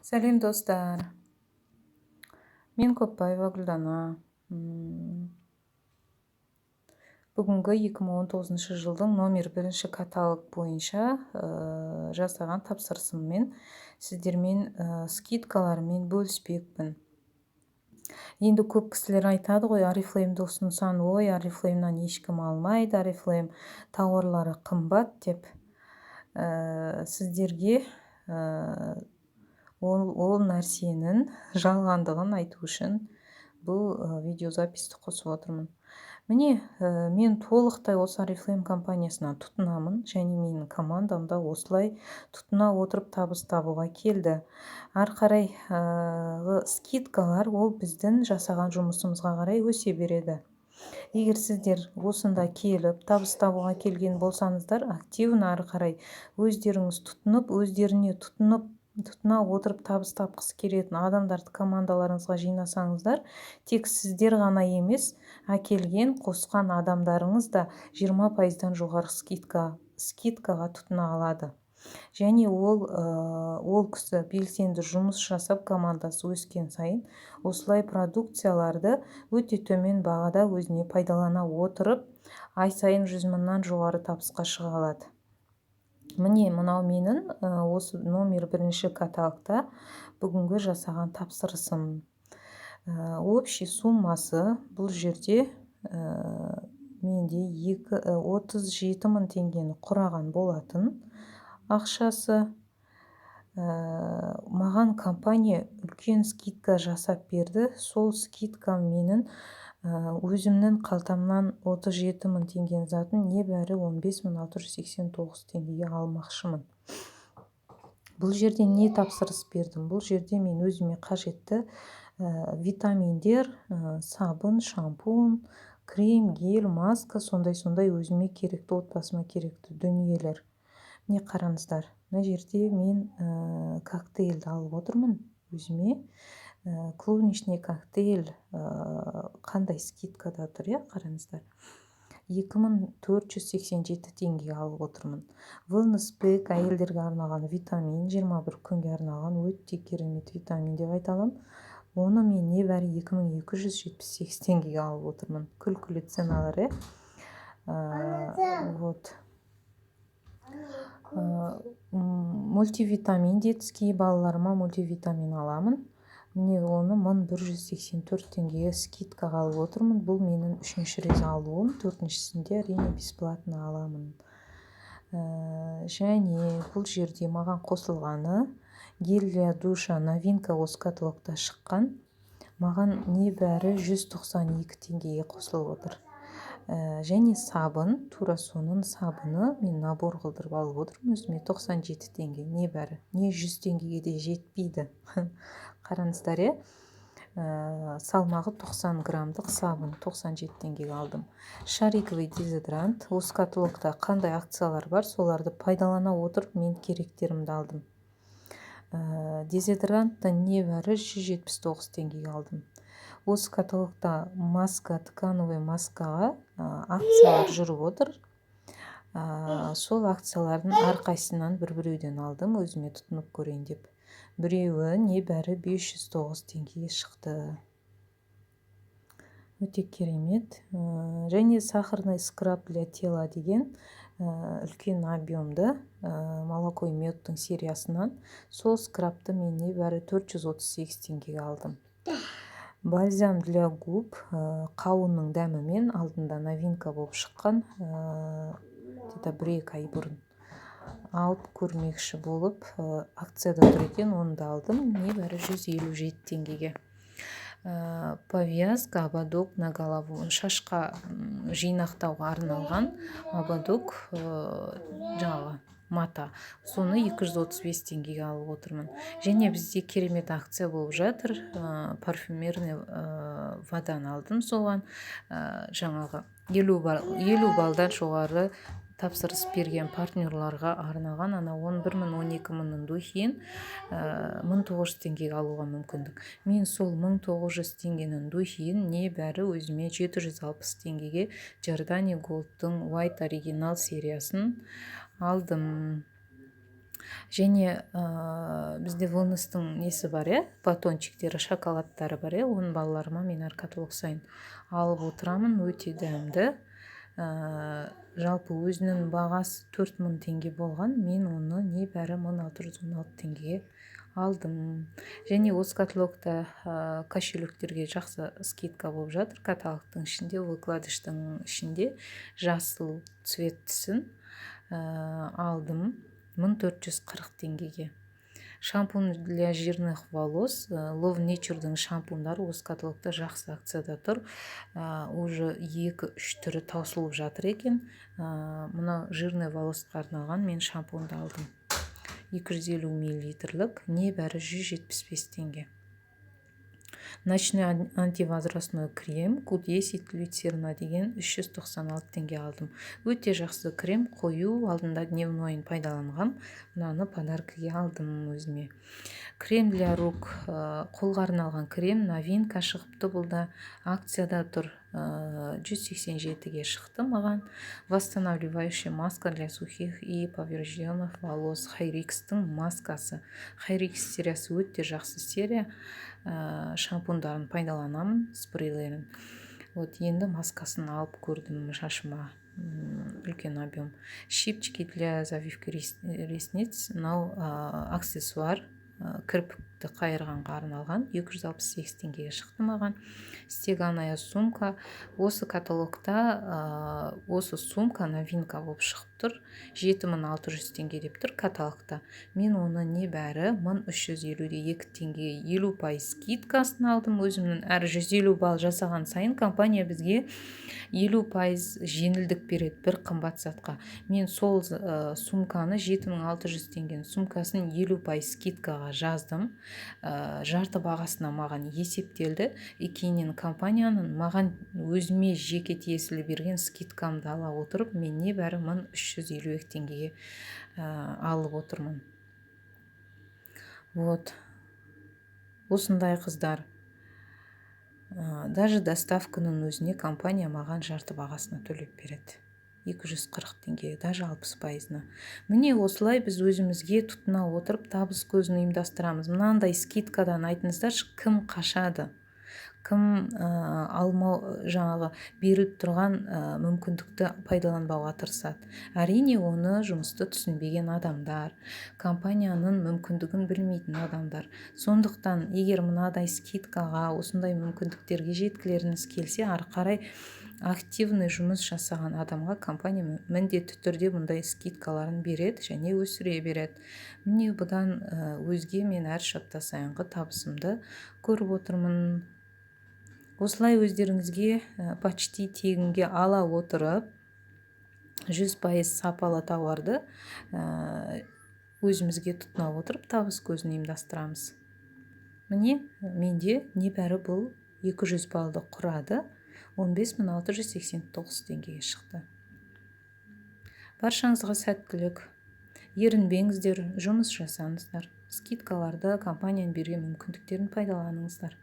Сәлем, достар! Мен Көпбаева Гүлдана. Бүгінгі 2019 жылдың номер бірінші каталог бойынша жасаған тапсырысыммен сіздермен скидкалармен бөліспекпін. Енді көп кісілер айтады ғой, Орифлеймді ұсынсаң, ой, Орифлеймнан ешкім алмайды, Орифлейм тауарлары қымбат деп. Сіздерге ол нәрсенің жалғандығын айту үшін бұл видеозаписьті қосып отырмын. Міне, мен толықтай осы Орифлейм компаниясынан тұтынамын және менің командам да осылай тұтына отырып табыс табуға келді. Ары қарай скидкалар ол біздің жасаған жұмысымызға қарай өсе береді. Егер сіздер осында келіп табыс табуға келген болсаңыздар, активно ары қарай өздеріңіз тұтынып, өздеріне тұтынып, тұтына отырып табыс тапқысы келетін адамдарды командаларыңызға жинасаңыздар, тек сіздер ғана емес, әкелген, қосқан адамдарыңыз да 20%-дан жоғары скидкаға тұтына алады. Және ол кісі белсенді жұмыс жасап, командасы өскен сайын осылай продукцияларды өте төмен бағада өзіне пайдалана отырып, ай сайын 100 мыңнан жоғары табысқа шыға алады. Міне, мынау менің осы номер бірінші каталогта бүгінгі жасаған тапсырысым. Общий суммасы бұл жерде менде 37 000 теңгені құраған болатын ақшасы. Маған компания үлкен скидка жасап берді. Сол скидка менің өзімнің қалтамнан 37 000 теңгенің затын небәрі 15 689 теңгеге алмақшымын. Бұл жерде не тапсырыс бердім? Бұл жерде мен өзіме қажетті витаминдер, сабын, шампунь, крем, гель, маска, сондай сондай өзіме керекті, отбасыма керекті дүниелер. Міне, қараңыздар, мына жерде мен коктейльді алып отырмын өзіме. Клубничный коктейль қандай скидкада тұр, иә? Қараңыздар, 2487 теңгеге алып отырмын. Wellness Pack, әйелдерге арналған витамин, 21 күнге арналған өте керемет витамин деп айта аламын. Оны мен небәрі 2278 теңгеге алып отырмын. Күлкілі ценалар, иә? Вот мультивитамин детский, балаларыма мультивитамин аламын. Міне, оны 1184 теңгеге скидкаға алып отырмын. Бұл менің үшінші рет алуым, төртіншісінде, әрине, бесплатно аламын. Және бұл жерде маған қосылғаны гель для душа, новинка, осы каталогта шыққан, маған небәрі 192 теңгеге қосылып отыр. Және сабын, тура соның сабыны, мен набор қылдырып алып отырмын өзіме, 97 теңге небәрі, не 100 теңгеге де жетпейді. Қараңыздар, иә, салмағы 90 граммдық сабын 97 теңгеге алдым. Шариковый дезодорант, осы каталогта қандай акциялар бар, соларды пайдалана отырып мен керектерімді алдым. Дезодорантты небәрі 179 теңгеге алдым. Осы каталогта маска, тканевый маскаға акциялар жүріп отыр. Сол акциялардың әрқайсысынан бір біреуден алдым өзіме тұтынып көрейін деп. Біреуі небәрі 509 теңгеге шықты, өте керемет. Және сахарный скраб для тела деген үлкен объемды, «Молоко и мед» тің сериясынан, сол скрабты мен небәрі 438 теңгеге алдым. Бальзам для губ қауынның дәмімен, алдында новинка болып шыққан, где-то 1-2 ай бұрын алып көрмекші болып, акцияда тұр екен, оны да алдым небәрі 157 теңгеге. Повязка, ободок на голову, шашқа жинақтауға арналған ободок, жаңағы мата, соны 235 теңгеге алып отырмын. Және бізде керемет акция болып жатыр, парфюмерный воданы алдым. Соған жаңағы 50 баллдан жоғары тапсырыс берген партнерларға арналған ана 11 000, 12 мыңның духиін 1900 теңгеге алуға мүмкіндік. Мен сол 1900 теңгенің духиін небәрі өзіме 760 теңгеге Джордани Голдтың White Original сериясын алдым. Және бізде Wellness-тің несі бар, иә, батончиктері, шоколадтары бар, иә. Оны балаларыма мен әр каталог сайын алып отырамын, өте дәмді. Жалпы өзінің бағасы 4000 теңге болған, мен оны небәрі 1616 теңгеге алдым. Және осы каталогта кошелектерге жақсы скидка болып жатыр. Каталогтың ішінде, вкладыштың ішінде жасыл цветтісін алдым 1440 теңгеге. Шампунь для жирных волос, Love Nature'дың шампуньдары осы каталогта жақсы акцияда тұр. Уже екі үш түрі таусылып жатыр екен. Мына жирный волосқа арналған мен шампуньды алдым, 250 миллилитрлік, небәрі 175 теңге. Ночной антивозрастной крем Q10 люцерна деген 396 теңге алдым. Өте жақсы крем, қою. Алдында дневнойын пайдаланғам, мынаны подаркаге алдым өзіме. Крем для рук, қолға арналған крем, новинка шығыпты, бұл да акцияда тұр, 187-ге шықты маған. Восстанавливающая маска для сухих и поврежденных волос, Хайрикстің маскасы. Хайрикс сериясы өте жақсы серия. Шампуньдарын пайдаланамын, спрейлерін. Вот енді маскасын алып көрдім шашыма, үлкен объем. Щипчики для завивки ресниц, мынау аксессуар, кірпікті қайырғанға арналған, 268 теңгеге шықты маған. Стеганая сумка, осы каталогта осы сумка новинка болып шығып тұр, 7600 теңге деп тұр каталогта. Мен оны небәрі 1352 теңгеге 50% скидкасын алдым өзімнің. Әр 150 балл жасаған сайын компания бізге 50% жеңілдік береді бір қымбат затқа. Мен сол сумканы, 7600 теңгенің сумкасын 50% скидкаға жаздым, жарты бағасына маған есептелді. И кейіннен компанияның маған, өзіме жеке тиесілі берген скидкамды ала отырып, мен небәрі 1352 теңгеге алып отырмын. Вот осындай, қыздар. Даже доставканың өзіне компания маған жарты бағасына төлеп береді, 240 теңге, даже 60%-ына. Міне, осылай біз өзімізге тұтына отырып, табыс көзін ұйымдастырамыз. Мынандай скидкадан, айтыңыздаршы, кім қашады? Кім алмау, жаңағы беріліп тұрған мүмкіндікті пайдаланбауға тырысады? Әрине, оны жұмысты түсінбеген адамдар, компанияның мүмкіндігін білмейтін адамдар. Сондықтан егер мынадай скидкаға, осындай мүмкіндіктерге жеткілеріңіз келсе, ары қарай активный жұмыс жасаған адамға компания міндетті түрде бұндай скидкаларын береді және өсіре береді. Міне, бұдан өзге мен әр апта сайынғы табысымды көріп отырмын. Осылай өздеріңізге почти тегінге ала отырып, 100% сапалы тауарды өзімізге тұтына отырып, табыс көзін ұйымдастырамыз. Міне, менде небәрі бұл 200 баллды құрады, 15 689 теңгеге шықты. Баршаңызға сәттілік! Ерінбеңіздер, жұмыс жасаңыздар, скидкаларды, компанияның берген мүмкіндіктерін пайдаланыңыздар.